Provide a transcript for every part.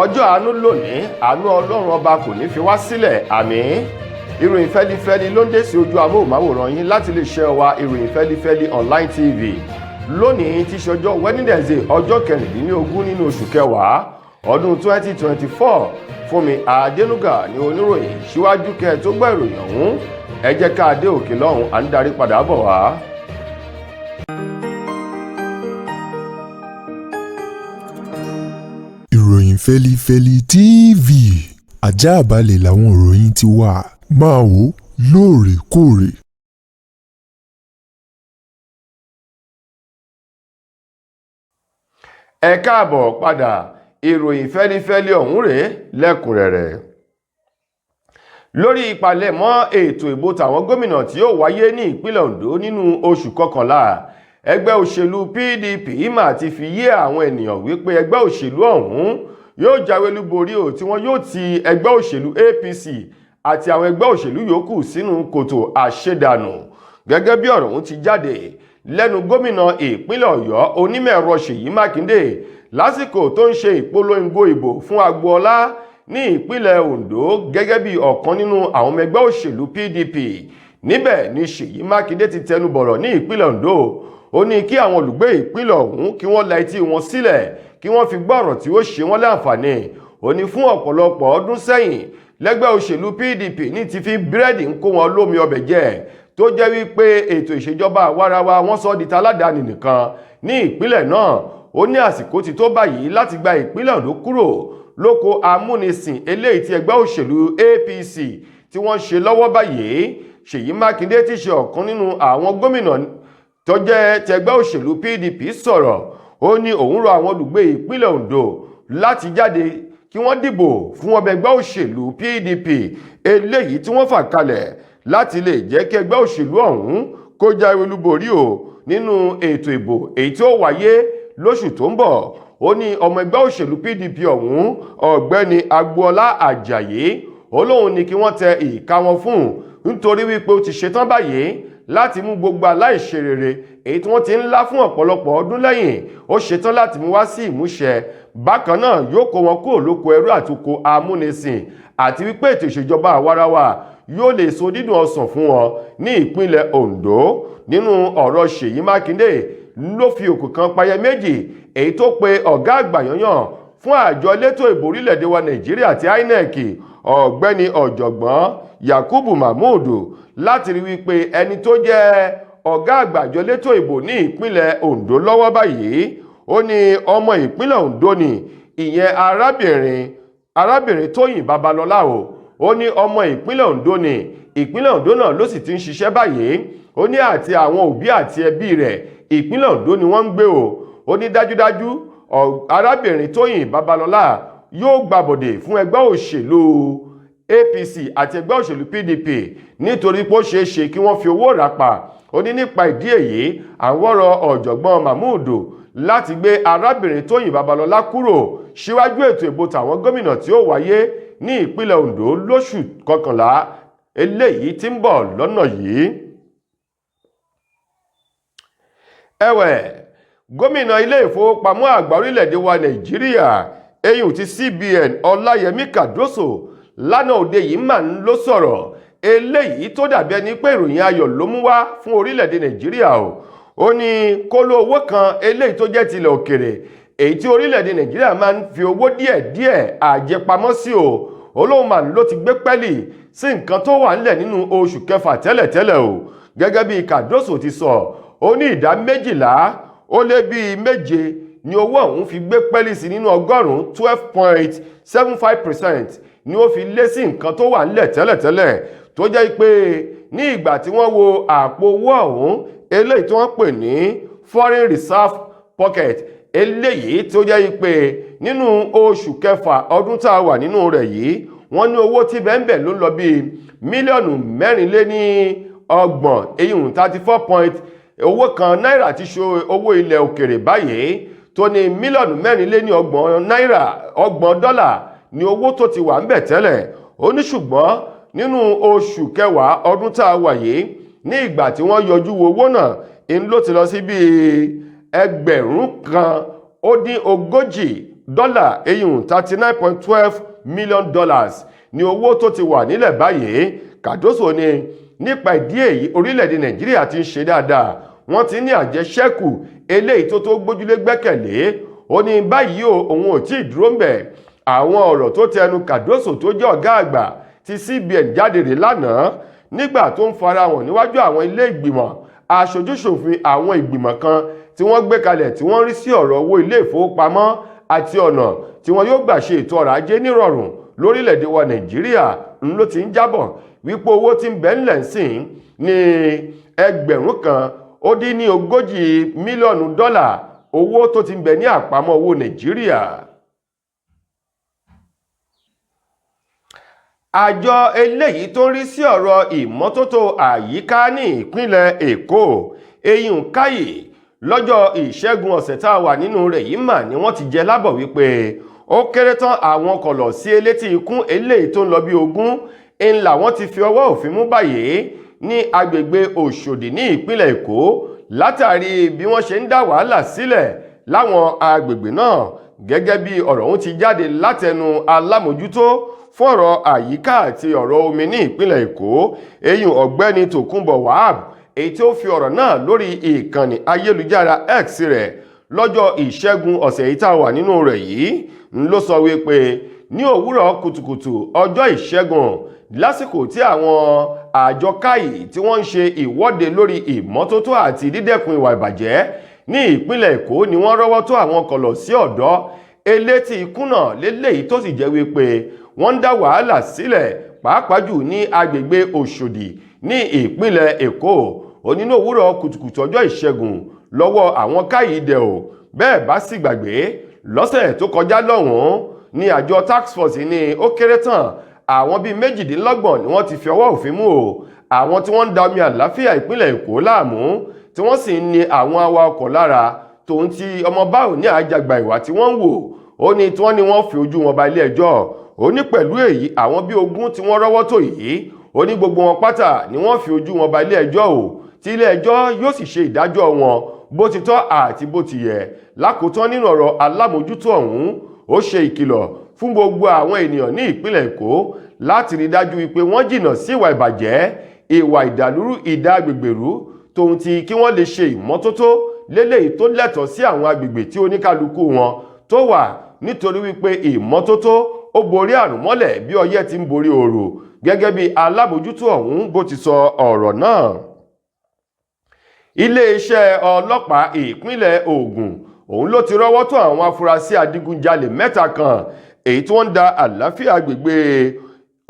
Ọjọ́ àánú lónìí, àánú Ọlọ́run ọba kò ní fi wá sílẹ̀, àmín. Ìròyìn fẹ́lifẹ́li ló ń dé sí ojú amóhùnmáwòrán yín láti lè ṣe wa Ìròyìn Fẹ́lifẹ́li Online TV lónìí tí ṣe ọjọ́ Wednesday, ọjọ́ 16 nínú oṣù kẹwàá ọdún 2024. Fúnmi Adénúgà ní oníròyìn. Síwájú kẹ́ ẹ tó gbọ́ ìròyìn ọ̀hún, ẹ jẹ́ ká dé òkè lọ́hùn, à ń darí padà bọ̀ wá. Ìròyìn Fẹ́lifẹ́li TV, àjààbalẹ̀ làwọn ìròyìn ti wà, máa wò ó lóòrèkóòrè. Ẹ káàbọ̀ padà. Ìròyìn fẹ́lifẹ́li ọ̀hún rèé lẹ́kùnrẹ́rẹ́. Lórí ìpalẹ̀mọ́ ètò ìbò tàwọn gómìnà tí yóò wáyé ní ìpínlẹ̀ Ondo nínú oṣù kọkànlá, ẹgbẹ́ òṣèlú PDP mà ti fi yé àwọn ènìyàn wípé ẹgbẹ́ òṣèlú ọ̀hún yóò jáwé olúborí ò, tí wọ́n yóò ti ẹgbẹ́ òṣèlú APC àti àwọn ẹgbẹ́ òṣèlú yòókù sínú kòtò àṣedànù. Gẹ́gẹ́ bí ọ̀rọ̀ ọ̀hún ti jáde lẹ́nu gómìnà ìpínlẹ̀ Ọ̀yọ́, onímọ̀-ẹ̀rọ Ṣèyí Mákindé, lásìkò tó ń ṣe ìpolongo ìbò fún Agboola ní ìpínlẹ̀ Ondo gẹ́gẹ́ bí ọ̀kan nínú àwọn ọmọ ẹgbẹ́ òṣèlú PDP. Níbẹ̀ ni Ṣèyí Mákindé ti tẹnu bọ̀rọ̀ ní ìpínlẹ̀ Ondo. Ó ní kí àwọn olùgbé ìpínlẹ̀ ọ̀hún kí wọ́n la etí wọn sílẹ̀ kí wọ́n fi gbọ́ ọ̀rọ̀ tí ó ṣe wọ́n láǹfààní. Ó ní fún ọ̀pọ̀lọpọ̀ ọdún sẹ́yìn lẹ́gbẹ́ òṣèlú PDP ní ti fi búrẹ́dì ń kó wọn lómi ọbẹ̀ jẹ, tó jẹ́ wípé ètò ìṣèjọba àwarawa wọ́n sọ di taládàáni nìkan ní ìpínlẹ̀ náà. Ó ní àsìkò ti tó báyìí láti gba ìpínlẹ̀ Ondo kúrò lóko amúnisìn eléyìí tí ẹgbẹ́ òṣèlú APC tí wọ́n ṣe lọ́wọ́ báyìí. Ṣèyí Mákindé ti ṣe ọ̀kan nínú àwọn gómìnà tó jẹ́ tẹgbẹ́ òṣèlú PDP sọ̀rọ̀. Ó ní òun rọ àwọn olùgbé ìpínlẹ̀ Ondo láti jáde kí wọ́n dìbò fún ọmọ ẹgbẹ́ òṣèlú PDP eléyìí tí wọ́n fà kalẹ̀ láti lè jẹ́ kí ẹgbẹ́ òṣèlú ọ̀hún kó jáwé olúborí o nínú ètò ìbò èyí tí ó wáyé lóṣù tó ń bọ̀. Ó ní ọmọ ẹgbẹ́ òṣèlú PDP ọ̀hún, ọ̀gbẹ́ni Agboola Ajayi, ó lóun ní kí wọ́n tẹ ìka wọn fún nítorí wípé ó ti ṣetán báyìí láti mú gbogbo aláìṣerere èyí tí wọ́n ti ń lá fún ọ̀pọ̀lọpọ̀ ọdún lẹ́yìn, ó ṣetán láti mú wá sí ìmúṣẹ. Bákan náà yóò kó wọn kúrò lóko ẹrú àtòkò amúnisìn, àti wípé ètò ìṣèjọba àwarawa yóò lè so dídùn ọsàn fún wọn ní ìpínlẹ̀ Ondo. Nínú ọ̀rọ̀ Ṣèyí Mákindé ló fi òkú kan payẹ méjì èyí tó pe ọ̀gá àgbà yanyan fún àjọ elétò ìbò orílẹ̀-èdè wa Nàìjíríà ti INEC, ọ̀gbẹ́ni ọ̀jọ̀gbọ́n Yakubu Mahmood, láti rí wípé ẹni tó jẹ́ ọ̀gá àgbà àjọ elétò ìbò ní ìpínlẹ̀ Ondo lọ́wọ́ báyìí, ó ní ọmọ ìpínlẹ̀ Ondo ni, ìyẹn arábìnrin Tóyìn Babalọ́lá o. Ó ní ọmọ ìpínlẹ̀ Ondo ni, ìpínlẹ̀ Ondo náà ló sì ti ń ṣiṣẹ́ báyìí. Ó ní àti àwọn òbí àti ẹbí rẹ̀, ìpínlẹ̀ Ondo ni wọ́n ń gbé o. Ó ní dájúdájú arábìnrin Tóyìn Babalọ́lá yóò gbàbọ̀dè fún ẹgbẹ́ òṣèlú APC àti ẹgbẹ́ òṣèlú PDP nítorí pé ó ṣeé ṣe kí wọ́n fi owó rà pa. Ó ní nípa ìdí èyí, àwọn rọ ọ̀jọ̀gbọ́n Mahmood láti gbé arábìnrin Tóyìn Babalọ́lá kúrò síwájú ètò ìbò tàwọn gómìnà tí ó wáyé ní ìpínlẹ̀ Ondo lóṣù kọkànlá eléyìí tí ń bọ̀ lọ́nà yìí. Ẹ̀wẹ̀, gómìnà ilé ìfowópamọ́ àgbà orílẹ̀-èdè wa Nàìjíríà, eyín ti CBN, Ọláyẹmí Kàdóso, lánàá òde yìí mà ń ló sọ̀rọ̀ eléyìí tó dàbí ẹni pé ìròyìn ayọ̀ ló mú wá fún orílẹ̀-èdè Nàìjíríà o. Ó ní kóló owó kan eléyìí tó jẹ́ tilẹ̀ òkèrè èyí tí orílẹ̀-èdè Nàìjíríà máa ń fi owó díẹ̀díẹ̀ àjẹpamọ́ sí o, olóhùn mà ló ti gbé pẹ́lì sí nǹkan tó wà ńlẹ̀ nínú oṣù kẹfà tẹ́lẹ̀tẹ́lẹ̀ o. Gẹ́gẹ́ bí Kàdóso ti sọ, ó ní ìdá 12.7 ni owó ọ̀hún fi gbé pẹ́lí sí nínú ọgọ́rùn-ún, 12.75% ni ó fi lé sí nǹkan tó wà ńlẹ̀ tẹ́lẹ̀tẹ́lẹ̀, tó jẹ́ pé ní ìgbà tí wọ́n wo àpò owó ọ̀hún eléyìí tí wọ́n pè ní foreign reserve pocket, eléyìí tó jẹ́ pé nínú oṣù kẹfà ọdún tá a wà nínú rẹ̀ yìí, wọ́n ní owó tí bẹ́ẹ̀ ló ń lọ bíi mílíọ̀nù 34, eyín 34 point owó kan náírà ti ṣe owó ilẹ̀ òkèrè báyìí, tó ní mílíọ̀nù 34 náírà, 30 dọ́là ní owó tó ti wà ńbẹ̀ tẹ́lẹ̀. Ó ní ṣùgbọ́n nínú oṣù kẹwàá ọdún tá a wà yìí, ní ìgbà tí wọ́n yọjú wo owó náà, ń ló ti lọ sí bíi 1,040 dọ́là, eyín $39.12 million ní owó tó ti wà nílẹ̀ báyìí. Kàdóso ní nípa ìdí èyí, orílẹ̀-èdè Nàìjíríà ti ń ṣe dáadáa, wọ́n ti ní àjẹṣẹ́kù eléyìí tó tó gbójúlé gbẹ́kẹ̀lé. Ó ní báyìí o, òun ò tí ì dúró ń bẹ̀. Àwọn ọ̀rọ̀ tó tẹnu Kàdóso tó jẹ́ ọ̀gá àgbà ti CBN jáde rè lánàá nígbà tó ń farahàn níwájú àwọn ilé ìgbìmọ̀ aṣojúṣòfin, àwọn ìgbìmọ̀ kan tí wọ́n gbé kalẹ̀ tí wọ́n rí sí ọ̀rọ̀ owó ilé ìfowópamọ́ àti ọ̀nà tí wọ́n yóò gbà ṣe ètò ọrọ̀ ajé nírọ̀rùn lórílẹ̀‐èdè wa Nàìjíríà, ń ló ti ń jábọ̀ wípé owó tí ń bẹ ńlẹ̀ sìn ní 1,040 mílíọ̀nù dọ́là, owó tó ti ń bẹ ní àpamọ́ owó Nàìjíríà. Àjọ eléyìí tó ń rí sí ọ̀rọ̀ ìmọ́tótó àyíká ní ìpínlẹ̀ Èkó, eyín káyè, lọ́jọ́ Ìṣẹ́gun ọ̀sẹ̀ tá a wà nínú rẹ̀ yìí mà ni wọ́n ti jẹ lábọ̀ wípé ó kéré tán àwọn kọ̀lọ̀ sí elétí ikún eléyìí tó ń lọ bí 20 ń làwọn ti fi ọwọ́ òfin mú báyìí ní agbègbè Òṣòdì ní ìpínlẹ̀ Èkó, látàrí bí wọ́n ṣe ń dá wàhálà sílẹ̀ láwọn agbègbè náà. Gẹ́gẹ́ bí ọ̀rọ̀ ọ̀hún ti jáde látẹnu alámòjútó fún ọ̀rọ̀ àyíká àti ọ̀rọ̀ omi ní ìpínlẹ̀ Èkó, eyín ọ̀gbẹ́ni Tòkunbọ̀ Wahab, èyí tí ó fi ọ̀rọ̀ náà lórí ìkànnì ayélujára X rẹ̀ lọ́jọ́ Ìṣẹ́gun ọ̀sẹ̀ yìí tá a wà nínú rẹ̀ yìí, ń ló sọ wípé ní òwúrọ̀ kùtùkùtù ọjọ́ Ìṣẹ́gun, lásìkò tí àwọn àjọ káyì tí wọ́n ń ṣe ìwọ́de lórí ìmọ́tótó àti dídẹ́kun ìwà ìbàjẹ́ ní ìpínlẹ̀ Èkó, ni wọ́n rọ́wọ́ tó àwọn kọ̀lọ̀ sí ọ̀dọ́ elétí ikúnà léléyìí tó sì jẹ́ wípé wọ́n ń dá wàhálà sílẹ̀, pàápàá jù ní agbègbè Òṣòdì ní ìpínlẹ̀ Èkó. Onínú òwúrọ̀ kùtùkùtù ọjọ́ Ìṣẹ́gun lọ́wọ́ àwọn káyìí dẹ̀ o. Bẹ́ẹ̀ bá sì gbàgbé, lọ́sẹ̀ tó kọjá lọ́hùn-ún ní àjọ task force ní ó kéré tán àwọn bíi 28 ni wọ́n ti fi ọwọ́ òfin mú o, àwọn tí wọ́n ń da omi àlàáfíà ìpínlẹ̀ Èkó láàmú, tí wọ́n sì ń ní àwọn awakọ̀ lára, tòun ti ọmọ báwo ní àjàgbà ìwà tí wọ́n ń wò. Ó ní tí wọ́n ní wọ́n fi ojú wọn ba ilé ẹjọ́. Ó ní pẹ̀lú èyí, àwọn bíi 20 tí wọ́n rọ́wọ́ tó yìí, ó ní gbogbo wọn pátá ni wọ́n fi ojú wọn ba ilé ẹjọ́ o, tí ilé ẹjọ́ yóò sì ṣe ìdájọ́ wọn bó ti tọ́ àti bó ti yẹ. Lákòótán nínú ọ̀rọ̀ alámòjútó ọ̀hún, ó ṣe ìkìlọ̀ fún gbogbo àwọn ènìyàn ní ìpínlẹ̀ Èkó láti rí dájú wípé wọ́n jìnnà sí ìwà ìbàjẹ́, ìwà ìdàlúrú, ìdá agbègbè rú, tòun ti kí wọ́n lè ṣe ìmọ́tótó léléyìí tó lẹ́tọ̀ọ́ sí àwọn agbègbè tí oníkálukú wọn tó wà, nítorí wípé ìmọ́tótó ó borí àrùn mọ́lẹ̀ bí ọyẹ́ ti ń borí ooru, gẹ́gẹ́ bí alábòjútó ọ̀hún bó ti sọ ọ̀rọ̀ náà. Iléeṣẹ́ ọlọ́pàá ìpínlẹ̀ Ògùn òun ló ti rọ́wọ́ tó àwọn afurasí adigunjalè mẹ́ta kan, èyí tí wọ́n ń da àlàáfíà agbègbè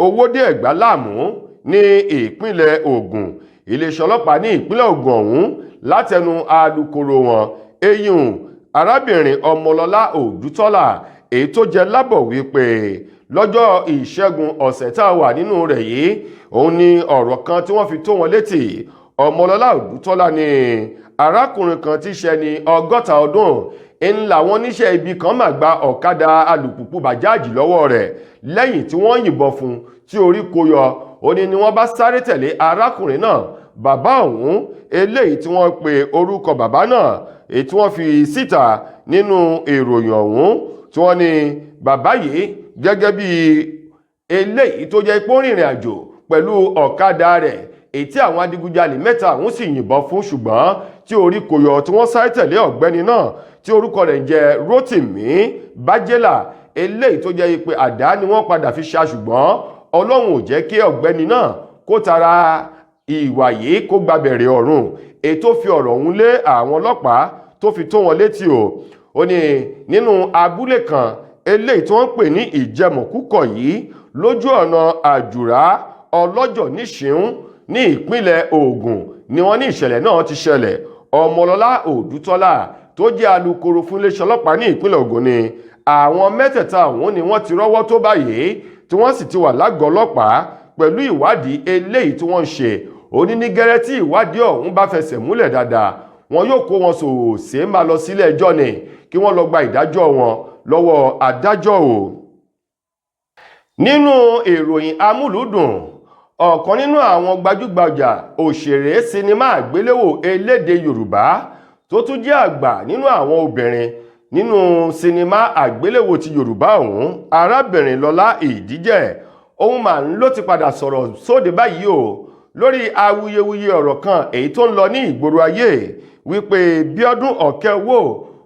Owódé Ẹ̀gbá láàmú ní ìpínlẹ̀ Ògùn. Iléeṣẹ́ ọlọ́pàá ní ìpínlẹ̀ Ògùn ọ̀hún, látẹnu alukoro wọn, eyín arábìnrin Ọmọlọ́lá Òdútọ́lá, èyí tó jẹ lábọ̀ wípé lọ́jọ́ Ìṣẹ́gun ọ̀sẹ̀ tá a wà nínú rẹ̀ yìí, òun ni ọ̀rọ̀ kan tí wọ́n fi tó wọn létí. Ọmọlọ́lá Òdútọ́lá ni arákùnrin kan tí í ṣe ní 60 ọdún ń làwọn oníṣẹ́ ibi kan mà gba ọ̀kadà alùpùpù bàjáàjì lọ́wọ́ rẹ̀ lẹ́yìn tí wọ́n yìnbọn fún tí orí kó yọ. Ó ní ni wọ́n bá sáré tẹ̀lé arákùnrin náà. Bàbá ọ̀hún eléyìí tí wọ́n pe orúkọ bàbá náà, èyí tí wọ́n fi síta nínú ìròyìn ọ̀hún, tí wọ́n ní bàbá yìí gẹ́gẹ́ bí eléyìí tó jẹ́ pé ó rìnrìn àjò pẹ̀lú ọ̀kadà rẹ̀, èyí tí àwọn adigunjalè mẹ́ta ọ̀hún sì yìnbọn fún, ṣùgbọ́n tí orí kò yọ, tí wọ́n sáré tẹ̀lé ọ̀gbẹ́ni náà tí orúkọ rẹ̀ ń jẹ́ Rótìmí Bájẹ́là, eléyìí tó jẹ́ pé àdá ni wọ́n padà fi ṣá, ṣùgbọ́n Ọlọ́run ò jẹ́ kí ọ̀gbẹ́ni náà kó tara ìwà yìí kó gbabẹ̀rẹ̀ ọ̀run. Èyí tó fi ọ̀rọ̀ ọ̀hún lé àwọn ọlọ́pàá tó fi tó wọn létí o, ó ní nínú abúlé kan eléyìí tí wọ́n ń pè ní Ìjẹmọ̀kúkọ̀ yìí, lójú ọ̀nà Àjùrá Ọlọ́jọ̀ níṣìún ní ìpínlẹ̀ Ògùn ni wọ́n ní ìṣẹ̀lẹ̀ náà ti ṣẹlẹ̀. Ọmọlọ́lá Òdútọ́lá tó jẹ́ alukoro fún iléeṣẹ́ ọlọ́pàá ní ìpínlẹ̀ Ògùn ni àwọn mẹ́tẹ̀ẹ̀ta ọ̀hún ni wọ́n ti rọ́wọ́ tó báyìí, tí wọ́n sì ti wà lágọ̀ọ́ ọlọ́pàá pẹ̀lú ìwádìí eléyìí tí wọ́n ń ṣe. Ó ní ní gẹ́rẹ́ tí ìwádìí ọ̀hún bá fẹsẹ̀ múlẹ̀ dáadáa, wọn yóò kó wọn sòòsè máa lọ sílé ẹjọ́ ni kí wọ́n lọ gba ìdájọ́ wọn lọ́wọ́ adájọ́ o. Nínú ìròyìn amúlùúdùn, ọ̀kan nínú àwọn gbajúgbajà òṣèré sinimá àgbéléwò elédè Yorùbá tó tún jẹ́ àgbà nínú àwọn obìnrin Nínú sinimá àgbéléwò ti Yorùbá ọ̀hún, arábìnrin Lọlá Ìdíjẹ òun mà ń ló ti padà sọ̀rọ̀ sóde báyìí o lórí awuyewuye ọ̀rọ̀ kan èyí tó ń lọ ní ìgboro ayé wípé Bíọ́dún Ọ̀kẹ́owó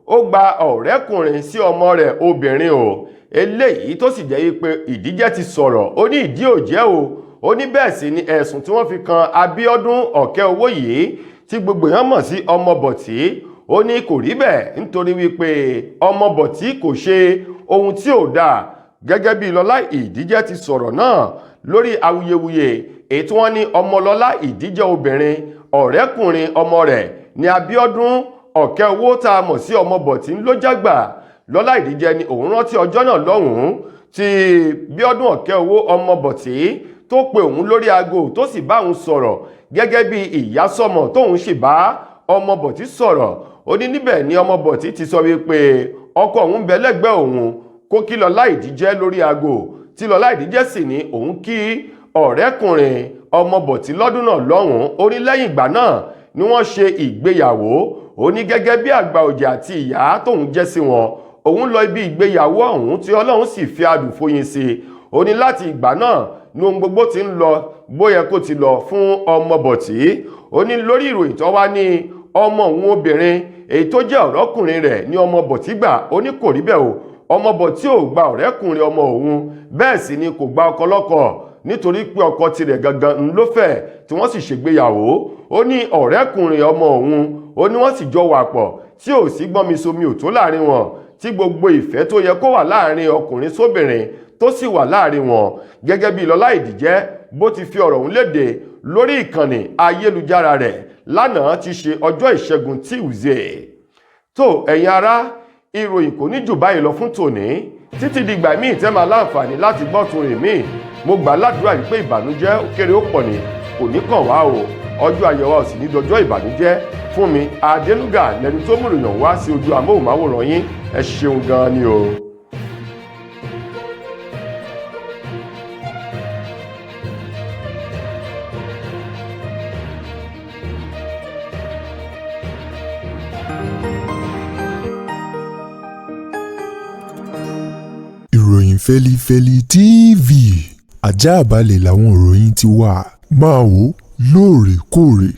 ó gba ọ̀rẹ́kùnrin sí ọmọ rẹ̀ obìnrin o. Eléyìí tó sì jẹ́ wípé Ìdíjẹ ti sọ̀rọ̀, ó ní ìdí ò jẹ́ o. Ó ní bẹ́ẹ̀ sì ni ẹ̀sùn tí wọ́n fi kan Abíọ́dún Ọ̀kẹ́owó yìí tí gbogbo èèyàn mọ̀ sí Ọmọbọ̀tí, ó ní kò rí bẹ́ẹ̀, nítorí wípé Ọmọbọ̀tí kò ṣe ohun tí ò dáa. Gẹ́gẹ́ bí Lọlá Ìdíjẹ ti sọ̀rọ̀ náà lórí awuyewuye èyí tí wọ́n ní Ọmọlọ́lá Ìdíjẹ obìnrin, ọ̀rẹ́kùnrin ọmọ rẹ̀ ní Abíọ́dún Ọ̀kẹ́owó tá a mọ̀ sí Ọmọbọ̀tí ló jágbà. Lọlá Ìdíjẹ ni òun rántí ọjọ́ náà lọ́hùn-ún tí Bíọ́dún Ọ̀kẹ́owó Ọmọbọ̀tí tó pe òun lórí aago tó sì bá òun sọ̀rọ̀ gẹ́gẹ́ bí ìyá sọmọ tóun sì bá Ọmọbọ̀tí sọ̀rọ̀. Ó ní níbẹ̀ ni Ọmọbọ̀tí ti sọ wípé ọkọ òun bẹ lẹ́gbẹ̀ẹ́ òun, kó kí Lọlá Ìdíjẹ lórí aago, tí Lọlá Ìdíjẹ sì ní òun kí ọ̀rẹ́kùnrin Ọmọbọ̀tí lọ́dún náà lọ́hùn-ún. Ó ní lẹ́yìn ìgbà náà ni wọ́n ṣe ìgbéyàwó. Ó ní gẹ́gẹ́ bí àgbà ọ̀jẹ̀ àti ìyá tóun jẹ́ sí wọn, òun lọ ibi ìgbéyàwó ọ̀hún tí Ọlọ́run sì fi adùn fóyin sí i. Ó ní láti ìgbà náà ni ohun gbogbo ti ń lọ bóyẹ kó ti lọ fún Ọmọbọ̀tí. Ó ní lórí ìròyìn tó wá ní ọmọ òun obìnrin èyí tó jẹ́ ọ̀rọ̀kùnrin rẹ̀ ní Ọmọbọ̀tí gbà, ó ní kò rí bẹ́ẹ̀ o. Ọmọbọ̀tí ò gba ọ̀rẹ́kùnrin ọmọ òun, bẹ́ẹ̀ sì ni kò gba ọkọ lọ́kọ, nítorí pé ọkọ tirẹ̀ gangan ń ló fẹ́ tí wọ́n sì ṣègbéyàwó. Ó ní ọ̀rẹ́kùnrin ọmọ òun, ó ní wọ́n sì jọ wà pọ̀ tí ò sí gbọ́nmi somi ò tó láàrin wọn, tí gbogbo ìfẹ́ tó yẹ kó wà láàrin ọkùnrin sóbìnrin tó sì wà láàrin wọn. Gẹ́gẹ́ bí Lọlá Ìdíjẹ bó ti fi ọ̀rọ̀ ọ̀hún léde lórí ìkànnì ayélujára rẹ̀ lánàá ti ṣe ọjọ́ ìṣẹ́gun Tuesday. Tó ẹ̀yin ará, ìròyìn kò ní jù báyìí lọ fún tòní. Títí dìgbà míì tẹ́ máa láǹfààní láti gbọ́ tún rìn míì, mo gbà ládùúrà wípé ìbànújẹ́ ó kéré ó pọ̀ ní kò ní kàn wá o. Ọjọ́ ayọ̀ wa ò sì ní dọjọ́ ìbànújẹ́. Fún mi Adélúgà lẹni tó múròyàn wá sí ojú amóhùnmáwòrán yín. Ẹ ṣeun gan-an ni o. Ìròyìn Fẹ́lifẹ́li TV, àjààbalẹ̀ làwọn ìròyìn ti wà. Máa wò lóòrèkóòrè.